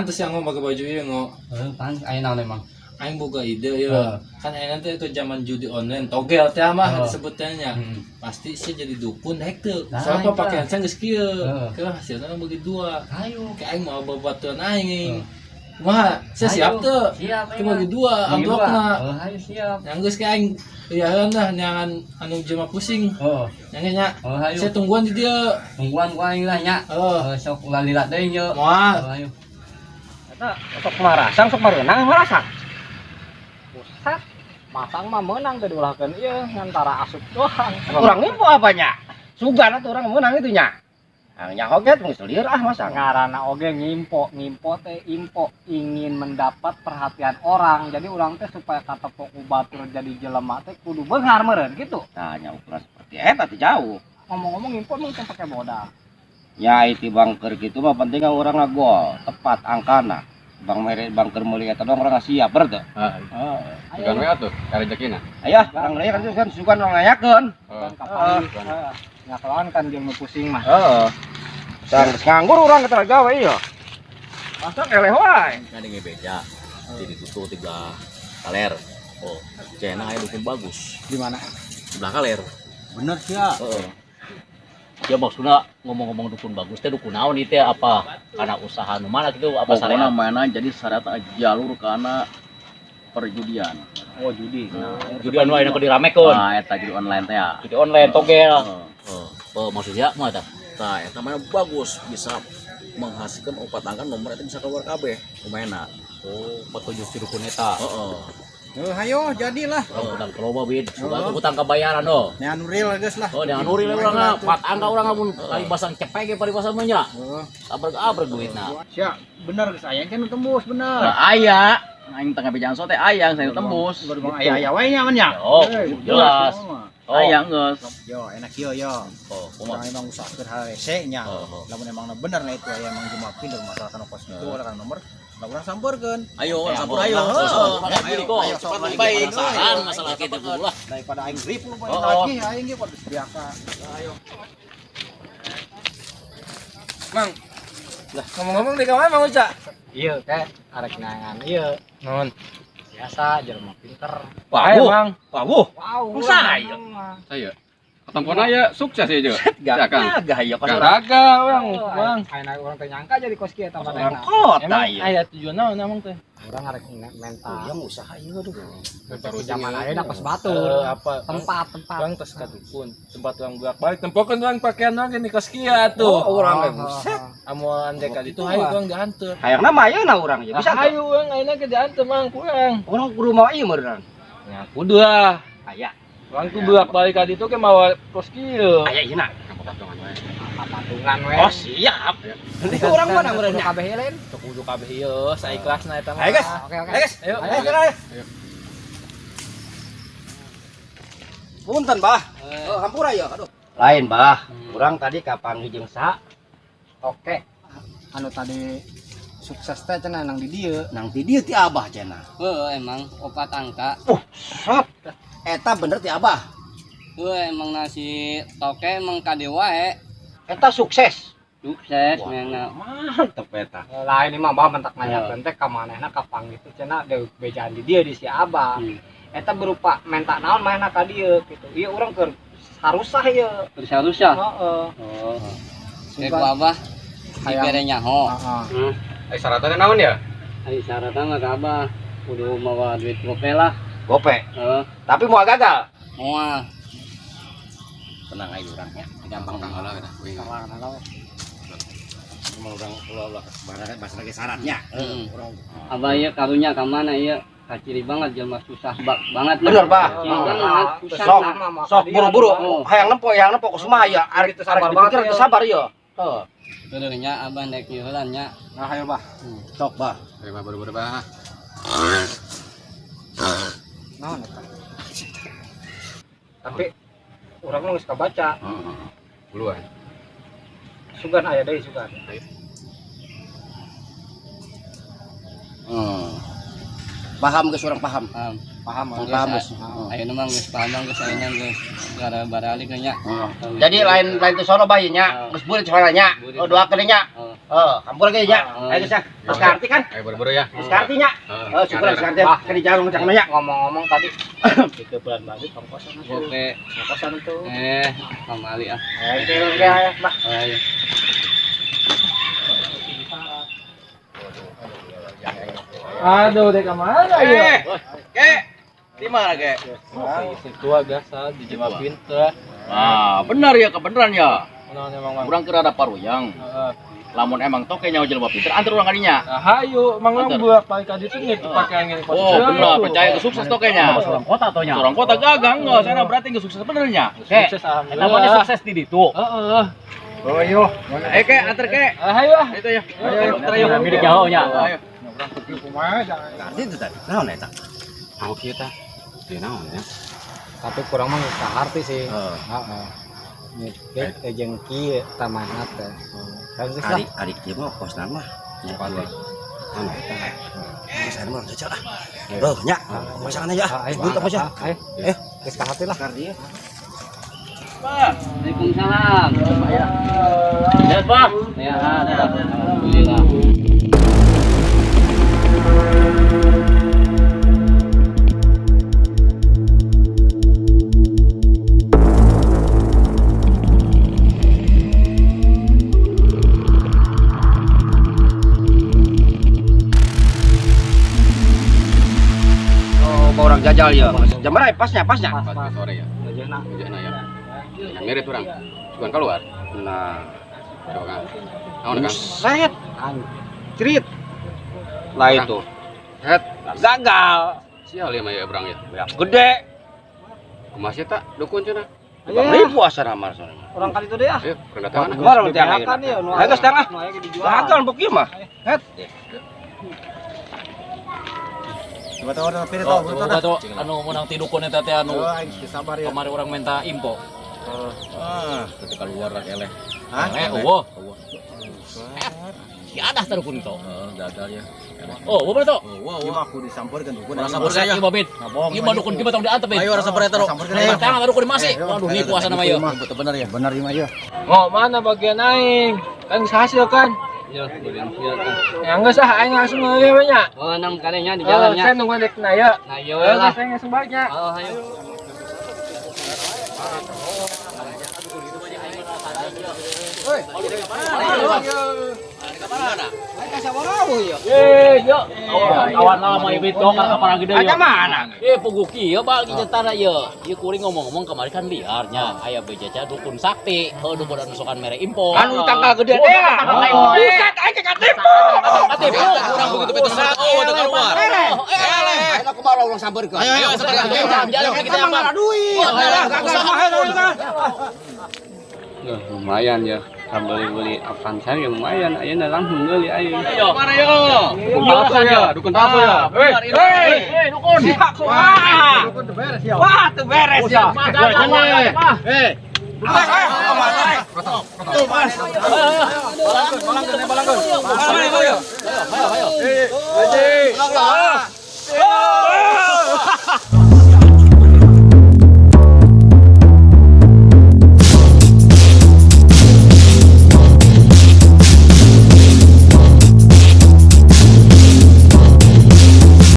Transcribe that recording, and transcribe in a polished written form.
Pantes yang mau pakai baju ieu ngo. Heuh, pan aya naon emang? Aing boga ide ya. Kan ayeuna teh ke zaman judi online, togel teh mah disebutnya nya. Pasti sih jadi dukun hek teu. Nah, Soalnya eta. Pakaian saya geus kieu. Heeh. Ke hasilna bagi dua. Ayo. Kayak aing mau babatuan aing. Kumaha? Saya siap teu? Siap. Ke bagi dua amplopna. Oh, ayo siap. Yang geus kayak aing ya lah nyangan anu jelema pusing. Oh, Yang nya. oh ayo. Saya tungguan di dia. Tungguan ku aing lah nya. Oh. Oh, sok ulah lila deui nya. Moal. Oh, ayo. Eta sok marasang sok mareunang marasang. Buset, masang mah meunang teh diulahkeun ieu ngantara asup doang. Urang ngimpo apanya? Sugan atuh urang meunang itu nya. Ah, nyaho ge geus lieur ah masang. Ngaranna oge ngimpo, ngimpo teh impo ingin mendapat perhatian orang. Jadi urang teh supaya katepok ku batur jadi jelema teh kudu beunghar meureun gitu. Tah nya ukuran seperti eta teh jauh. Ngomong-ngomong ngimpo emang teh pake modal. Nya itu bangker gitu mah penting urang ngagol, tepat angkana. Bang mere bangker meuli eta doang urang siap ber teu. Ah, Ayo, bukan we atuh, ka rezekina. Aya, urang deui kan kan sugan urang nanyakeun. Oh. kan kapan? Heeh. Nya kan jeung nu pusing mah. Heeh. Sang geus nganggur urang eta gawe ieu. Masa eleh wae. Kan ini beja di ditutup di belah kaler. Oh, cenah aya dukun bagus Di mana? di belah kaler. Bener sih ya. Heeh. Ya maksudnya ngomong-ngomong dukun bagus teh dukun naon ieu teh apa karena usaha nu mana gitu apa Pokoknya syariat mainan jadi syarat jalur karena perjudian. Oh, judi. Judi anu ayeuna keur diramekeun. Nah, eta judi online teh ya. Judi online togel. Heeh. Oh, oh, maksudnya mah eta. Tah, eta mana bagus bisa menghasilkan opat angka nomor eta bisa keluar kabeh lumayan. Oh, petunjuk si dukun eta. Heeh. Hayo jadilah. Oh, utang loba bid. Sudah tuh utang kebayaran oh. Nean real geus lah. Oh, jangan uril urang ah. Empat angka urang amun paribasa cepek ge paribasa mah nya. Heeh. Abreg-abreg duitna. Sia, bener geus aya kan tembus bener. Nah, aya aing tengah bejaan sote aya saya tembus. Baru bang aya aya wae nya man nya. Oh, jelas. Oh, Aya geus. Yo, enak yo yo. Oh, kumaha? Urang emang usahakeun harese nya. Oh, oh. Lamun emang bener nah itu aya emang cuma pindah masalah kana kos itu kana nomor. Lah urang sampeurkeun. Ayo, Eh, sampur ayo, ayo. ayo, Ayo, cepat ayo, lebih baik. ayo, Penasaran masalah kita dulu lah. Daripada aing ribu Oh, oh. lagi aing ge kudu biasa. Ayo. Mang. Lah, ngomong-ngomong di kamar Mang Uca. Iya, kayak arek nangan ieu. Naon? Biasa jelema pinter. Ayo, Mang. Wah, Wow, Usah, ieu. Saya. Katampon aya sukses ya juga. Gak Kang. gagah ya kos urang. Gagah urang, Mang. Ayeuna urang teh nyangka jadi kos kieu eta Urang manehna. kota Emang ieu. aya tujuan naon emang teh? Urang arek menta. Yang usaha ieu aduh. Zaman ayeuna kos Eh, batur. apa? Tempat-tempat. Urang tos ka dukun, tempat urang bolak-balik tempokeun urang pakaian urang gini kos kieu atuh. Oh, urang ge buset. Amun andek ka ditu hayu urang dianteur. Hayangna mah ayeuna urang ieu bisa teu? Hayu urang ayeuna ge dianteur Mang kurang. Urang kudu mawa ieu meureun. Ya kudu lah. Aya, Urang tuh bolak-balik ka ditu ge mawa kos kieu. aya ieu na. Patungan we. Oh, siap. Nanti urang mana meureun nya? Kabeh lain. Teu kudu kabeh ieu, saikhlasna eta mah. Ayo, guys. Oke, oke. Ayo, guys. Ayo. Ayo, ayo. Punten, Bah. Oh, hampura ya, aduh. Lain, Bah. Urang tadi kapanggih jeung sa Oke. Anu tadi sukses teh cenah nang di dieu. nang ti dieu ti Abah cenah. Heuh, emang opat angka. Sap. Eta bener ti Abah. Heuh, emang nasi toke emang kade wae. Eta sukses. Sukses meuna. Mantep eta. Lain ini mah bah mentak nanyakeun teh ka manehna kapanggih teh cenah deui bejaan di dieu di si Abah. Eta berupa menta naon manehna ka dieu gitu. Ieu urang keur harusah ieu. Terus-harusah. Heeh. Oh. Kayak ku Abah dibere nyaho. Heeh. Eh syaratnya naon ya? Ari syaratna mah ka Abah kudu mawa duit gope lah. Gope. Heeh. Tapi mau gagal. Moal. Tenang aja urangnya. Gampang Tanggal lah kita. Mau urang ulah-ulah bahasa lagi syaratnya. Urang. Abah ieu karunya ka mana ieu? Kaciri banget jelema susah banget. Bener, Bah. Kaciri banget susah. Sok, sok buru-buru. Oh. Hayang nempo kumaha ya? Arek Gitu arek sabar dipikir banget, teu sabar ya. Heeh. Bener nya Abah nek heula nya. Nah, hayo bah. Sok, Bah. Ayo bah buru-buru bah. Naon eta? Tapi urang mah geus kabaca. Buluan. Sugan aya deui sugan. Paham geus urang paham. Paham. Paham. Paham geus. Ayeuna mah geus paham geus ayeuna geus gara baralik nya. Jadi lain lain teu sono bae nya, geus burit sono nya. Oh, doakeun nya. Oh. Oh, hampura ge nya. Ayo geus ya. Geus karti kan? Ayo buru-buru ya. Geus karti nya. Heeh. Oh, syukur geus karti. Kan di jalan ngecang nya. Ngomong-ngomong tadi di bulan madu ongkosan tuh. Oke. Ongkosan tuh. Kembali ah. Ayo ya, Bah. Ayo. Aduh, dek kemana ya? Ke. Di mana ke? Tua biasa di jelema pinter. Ah, benar ya kebenaran ya. Kunaon emang Mang? Urang keur ada paruyang. Heeh. Lamun emang toke nyawa jelema pinter antar urang kadinya. Nah, hayu, Mang Lang Antar. buat balik ka ditu nih pakaian ngene Oh, benar, percaya ke sukses tokenya. Orang kota tonya. Orang kota gagal enggak, sana berarti nggak sukses benernya. Sukses Eta alhamdulillah. mah sukses di ditu. Heeh. Oh iya. Ke, antar ke. Ah, hayu ah. Itu ya. Ayo, antar ayo. Milik jauh nya. Ayo. Karti itu tadi. Naon eta? Mau kieu tah. Di naon ya? Tapi kurang mah geus kaharti sih. Heeh. Heeh. Nya jeung kieu tamana teh. Kan geus lah. Ari ari kieu mah kosna mah. Nya Pati. Anu eta. Geus anu mah jajal ah. Heuh nya. Masakan aja ah. Ayo, Duit apa sih? ayo. Geus kaharti lah. Karti. Waalaikumsalam. Sehat, Pak. Sehat. Alhamdulillah. Oh, bawa orang jajal ya. Jam berapa pasnya? Pasnya. Pas sore ya. Jajana. Ujana ya. Yang mirip urang. Bukan keluar. Nah, Coba kan. Naon kan? buset. Cerit. Lah itu. Het. Gagal. Sial ya mah ya urang ya. Ya, gede. Kumaha sih tak dukun cenah. Bang ribu asa nama soalnya. Orang kali itu deh ah. Ayo, urang datangan. ah. Kemana orang tiang Dibeakan ya, nu Ayo geus tang ah. Nu aya ge dijual. Gagal bok ieu mah. Het. Oh, tuh, anu menang ti dukun eta teh anu. Kemarin orang minta info. Ah, ketika keluar lah eleh. Eueuh. Si ada teh dukun itu. Heeh, gagal ya. Oh, bener tuh. Oh, wah, wah. Aku disamperkeun dukun. Rasa Buset, percaya. ieu babit. Ieu mah dukun kieu tong diantep. Ayo rasa percaya terus. Tangan dukun masih. Waduh, nipu asa nama ieu. Betul benar ya. Benar ieu mah ieu. Ngo, mana bagian aing? Kan geus hasil kan? Yo, bagian kieu tah. Ya geus ah, aing langsung ngeuleuh we nya. Oh, nang kadenya di Oh, jalannya. saya nungguan dek na ya. Nah, iya Eh, lah. geus aing langsung balik nya. Oh, ayo. Eh, yo. Awan lama ieu bit dong ka gede Aja yo. mana? Puguh kieu bagi jentara ieu. Ieu kuring ngomong-ngomong kemarin kan liarnya aya bejaja dukun sakti, heuh dukun anu sokan mere info. Anu tanggal gede teh. Buset aing ke katipu. Katipu. Kurang begitu betul. Oh, udah keluar. Eleh. Ayo kumaha urang sampeurkeun. Ayo, ayo, sampeurkeun. Jalan kita Eta mah apa? duit. Gagal mah Duh, lumayan ya. Beli-beli Avanza ya lumayan. Ayeuna langsung beli ayo. Ayo. Mana yo? Dukun palsu ya, dukun palsu ya. Hei, Hei, dukun. Wah. Wah, tuh beres ya. Hei, Tuh, Mas. Ayo, ayo. Ayo.